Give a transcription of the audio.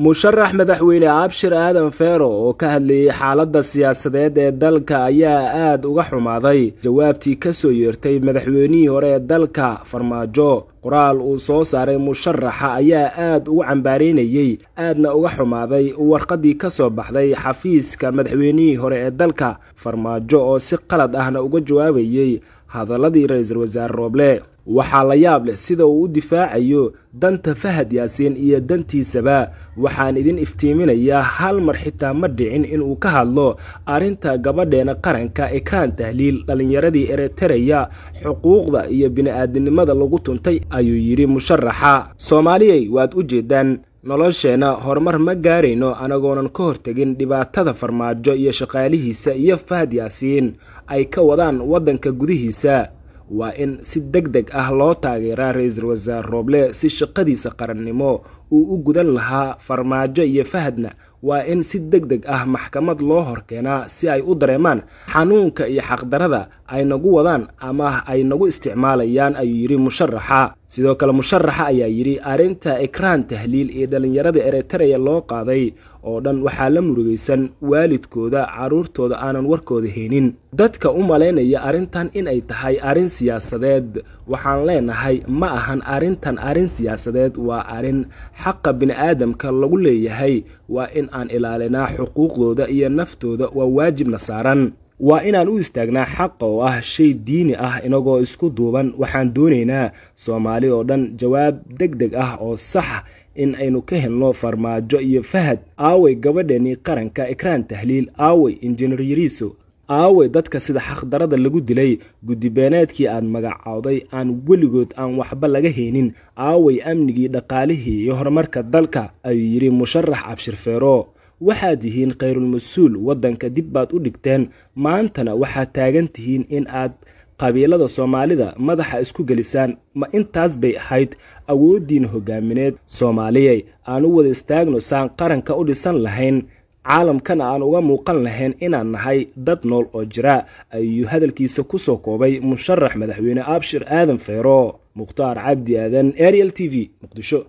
Musharax madaxweyne Abshir Aadan Feero oo ka hadlayay xaaladda siyaasadeed ee dalka ayaa aad uga xumaaday jawaabtii ka soo yeertay madaxweynihii hore ee dalka Farmaajo. Qoraal uu soo saaray musharaxa ayaa aad ugu cambaareynayay, aadna uga xumaaday warqaddii ka soo baxday xafiiska madaxweynihii hore ee dalka Farmaajo, oo si qalad ahna uga jawaabayay hadaladii ra-iisul wasaare Rooble. Waxaa la yaab leh sida uu u difaacayo danta Fahad Yaasiin iyo dantiisaba. Waxaan idin iftiiminayaa, hal mar xitaa ma dhicin inuu ka hadlo arrinta gabadheena qaranka Ikraan Tahliil, dhallinyaradii Eretereya, xuquuqda iyo bini'aadinimada lagu tuntay, ayuu yidhi musharaxa. Soomaaliyey, waad u jeedaan nolosheenna, horumar ma gaarayno anagoonan ka hortegin dhibaatada Farmaajo iyo shaqaalihiisa iyo Fahad Yaasiin ay ka wadaan waddanka gudihiisa. Waa in si deg deg ah loo taageeraa ra-iisul wasaare Rooble si shaqadiisa qarannimo uu u gudan lahaa. Farmaajo iyo Fahadna waa in si deg deg ah maxkamad loo horkeenaa si ay u dareemaan xanuunka iyo xaqdarada ay nagu wadaan ama ay nagu isticmaalayaan, ayuu yidhi musharaxa. Sidoo kale musharaxa ayaa yidhi, arrinta Ikraan Tahliil iyo dhallinyarada Eritreya loo qaaday oo dhan waxaa la murugaysan waalidkooda, carruurtooda aanan warkooda haynin. Dadka u malaynaya arrintan in ay tahay arrin siyaasadeed, waxaan leenahay ma ahan arrintan arrin siyaasadeed, waa arrin xaqa bini'aadamka lagu leeyahay. Waa in aan ilaalinaa xuquuqdooda iyo naftooda, waa waajibna saaran. Waa inaan u istaagnaa xaqa oo ah shay diini ah inagoo isku duuban. Waxaan doonaynaa Soomaali oo dhan jawaab deg deg ah oo sax in aynu ka helno Farmaajo iyo Fahad. Aaway gabadheenii qaranka Ikraan Tahliil? Aaway Injineer Yariiso? Aaway dadka sida xaqdarada lagu dilay, guddi beeneedkii aad magacowday aan weligood aan waxba laga haynin? Aaway amnigii, dhaqaalihii iyo horumarka dalka, ayuu yidhi musharax Cabshir Feero. Waxaad tihiin khayrulmas-uul, waddanka dib baad u dhigteen, maantana waxaad taagan tihiin in aad qabiilada Soomaalida madaxa isku gelisaan. Ma intaas bay ahayd awooddiina hogaamineed? Soomaaliyey, aan u wada istaagno saan qaranka u dhisan lahayn, caalamkana aan uga muuqan lahayn inaan nahay dad nool oo jira, ayuu hadalkiisa ku soo koobay musharax madaxweyne Abshir Aadan Feero. Mukhtaar Cabdi Aadan, Ariel TV, Muqdisho.